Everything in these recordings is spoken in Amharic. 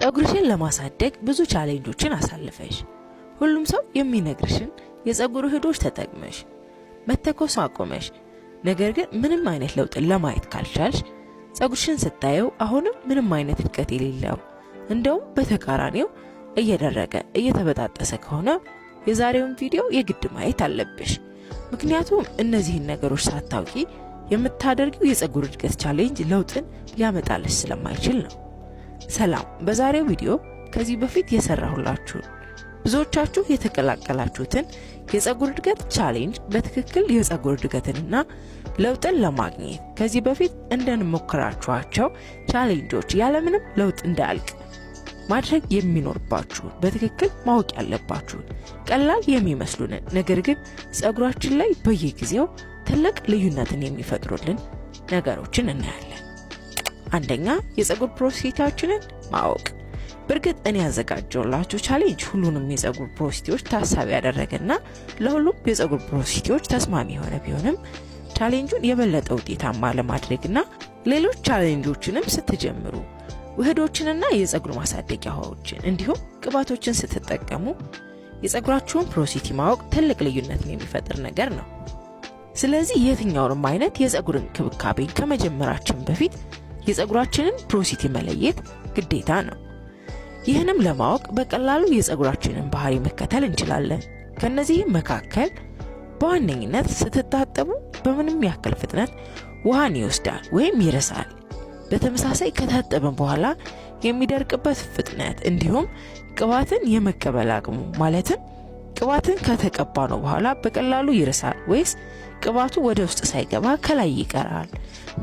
ፀጉርሽን ለማሳደግ ብዙ challenge ኦችን አሳልፈሽ፣ ሁሉም ሰው የሚነግርሽን የፀጉር ውህዶች ተጠቅመሽ፣ መተኮስ አቆመሽ፣ ነገር ግን ምንም አይነት ለውጥን ለማየት ካልቻልሽ፣ ፀጉርሽን ስታየው አሁንም ምንም አይነት እድገት የሌለው፣ እንደውም በተቃራኒው እየደረቀ እየተበጣጠሰ ከሆነ የዛሬውን ቪዲዮ የግድ ማየት አለብሽ። ምክንያቱም እነዚህን ነገሮች ሳታውቂ የምታደርጊው የፀጉር እድገት challenge ለውጥን ሊያመጣልሽ ስለማይችል ነው። ሰላም፣ በዛሬው ቪዲዮ ከዚህ በፊት የሰራሁላችሁን ብዙዎቻችሁ የተቀላቀላችሁትን የፀጉር እድገት challenge በትክክል የፀጉር እድገትንና ለውጥን ለማግኘት ከዚህ በፊት እንደሞከራችኋቸው challenge ኦች ያለምንም ለውጥ እንዳያልቅ ማድረግ የሚኖርባችሁን፣ በትክክል ማወቅ ያለባችሁን፣ ቀላል የሚመስሉንን ነገር ግን ፀጉራችን ላይ በየጊዜው ትልቅ ልዩነትን የሚፈጥሩልን ነገሮችን እናያለን። አንደኛ፣ የፀጉር porosity ያችንን ማወቅ። በእርግጥ እኔ ያዘጋጀውላችሁ challenge ሁሉንም የፀጉር porosity ዎች ታሳቢ ያደረገና ለሁሉም የፀጉር porosity ዎች ተስማሚ የሆነ ቢሆንም፣ challenge ኡን የበለጠ ውጤታማ ለማድረግና ሌሎች challenge ኦችንም ስትጀምሩ፣ ውህዶችንና የፀጉር ማሳደጊያ ውሃዎችን እንዲሁም ቅባቶችን ስትጠቀሙ የፀጉራችሁን porosity ማወቅ ትልቅ ልዩነትን የሚፈጥር ነገር ነው። ስለዚህ የትኛውንም አይነት የፀጉር እንክብካቤን ከመጀመራችን በፊት የፀጉራችንን porosity መለየት ግዴታ ነው። ይህንም ለማወቅ በቀላሉ የፀጉራችንን ባህሪ መከተል እንችላለን። ከነዚህም መካከል በዋነኝነት ስትታጠቡ በምንም ያክል ፍጥነት ውሃን ይወስዳል ወይም ይረሳል። በተመሳሳይ ከታጠብን በኋላ የሚደርቅበት ፍጥነት፣ እንዲሁም ቅባትን የመቀበል አቅሙ፣ ማለትም ቅባትን ከተቀባነው በኋላ በቀላሉ ይርሳል ወይስ ቅባቱ ወደ ውስጥ ሳይገባ ከላይ ይቀራል?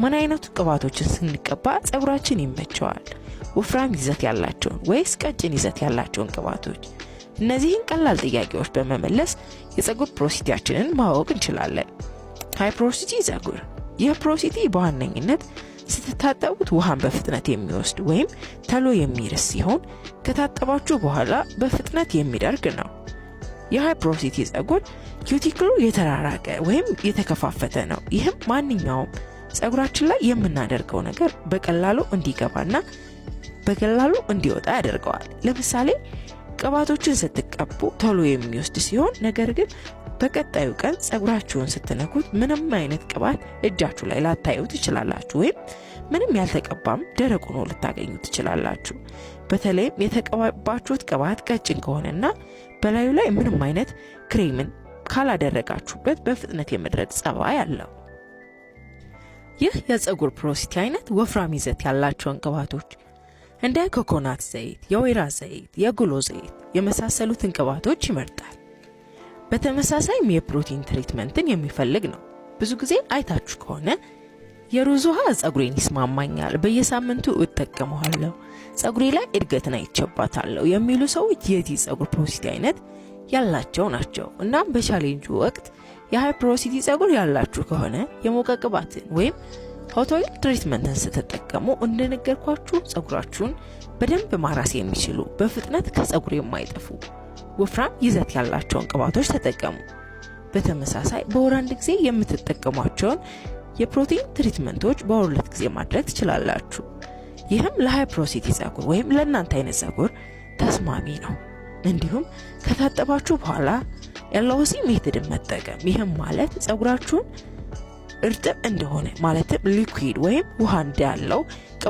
ምን አይነቱ ቅባቶችን ስንቀባ ፀጉራችን ይመቸዋል? ወፍራም ይዘት ያላቸውን ወይስ ቀጭን ይዘት ያላቸውን ቅባቶች? እነዚህን ቀላል ጥያቄዎች በመመለስ የፀጉር porosity ያችንን ማወቅ እንችላለን። High porosity ፀጉር። ይህ porosity በዋነኝነት ስትታጠቡት ውሃን በፍጥነት የሚወስድ ወይም ተሎ የሚርስ ሲሆን ከታጠባችሁ በኋላ በፍጥነት የሚደርቅ ነው። የ high porosity ፀጉር cuticle ኡ የተራራቀ ወይም የተከፋፈተ ነው። ይህም ማንኛውም ፀጉራችን ላይ የምናደርገው ነገር በቀላሉ እንዲገባና በቀላሉ እንዲወጣ ያደርገዋል። ለምሳሌ ቅባቶችን ስትቀቡ ቶሎ የሚወስድ ሲሆን ነገር ግን በቀጣዩ ቀን ፀጉራችሁን ስትነኩት ምንም አይነት ቅባት እጃችሁ ላይ ላታዩ ትችላላችሁ፣ ወይም ምንም ያልተቀባም ደረቅ ሆኖ ልታገኙ ትችላላችሁ። በተለይም የተቀባችሁት ቅባት ቀጭን ከሆነና በላዩ ላይ ምንም አይነት ክሬምን ካላደረጋችሁበት በፍጥነት የመድረቅ ጸባይ አለው። ይህ የፀጉር porosity አይነት ወፍራም ይዘት ያላቸውን ቅባቶች እንደ ኮኮናት ዘይት፣ የወይራ ዘይት፣ የጉሎ ዘይት የመሳሰሉትን ቅባቶች ይመርጣል። በተመሳሳይም የፕሮቲን treatment ን የሚፈልግ ነው። ብዙ ጊዜ አይታችሁ ከሆነ የሩዝ ውሃ ፀጉሬን ይስማማኛል፣ በየሳምንቱ እጠቀመዋለሁ፣ ፀጉሬ ላይ እድገትን አይቼባታለሁ የሚሉ ሰዎች የዚህ ፀጉር porosity አይነት ያላቸው ናቸው። እናም በ challenge ኡ ወቅት የ high porosity ፀጉር ያላችሁ ከሆነ የሞቀ ቅባትን ወይም hot oil treatment ን ስትጠቀሙ እንደነገርኳችሁ ፀጉራችሁን በደንብ ማራስ የሚችሉ፣ በፍጥነት ከፀጉር የማይጠፉ፣ ወፍራም ይዘት ያላቸውን ቅባቶች ተጠቀሙ። በተመሳሳይ በወር አንድ ጊዜ የምትጠቀሟቸውን የፕሮቲን treatment ኦች በወር ሁለት ጊዜ ማድረግ ትችላላችሁ። ይህም ለ high porosity ፀጉር ወይም ለእናንተ አይነት ፀጉር ተስማሚ ነው። እንዲሁም ከታጠባችሁ በኋላ LOC method ን መጠቀም፣ ይህም ማለት ፀጉራችሁን እርጥብ እንደሆነ፣ ማለትም liquid ወይም ውሃ እንዳለው ቅባት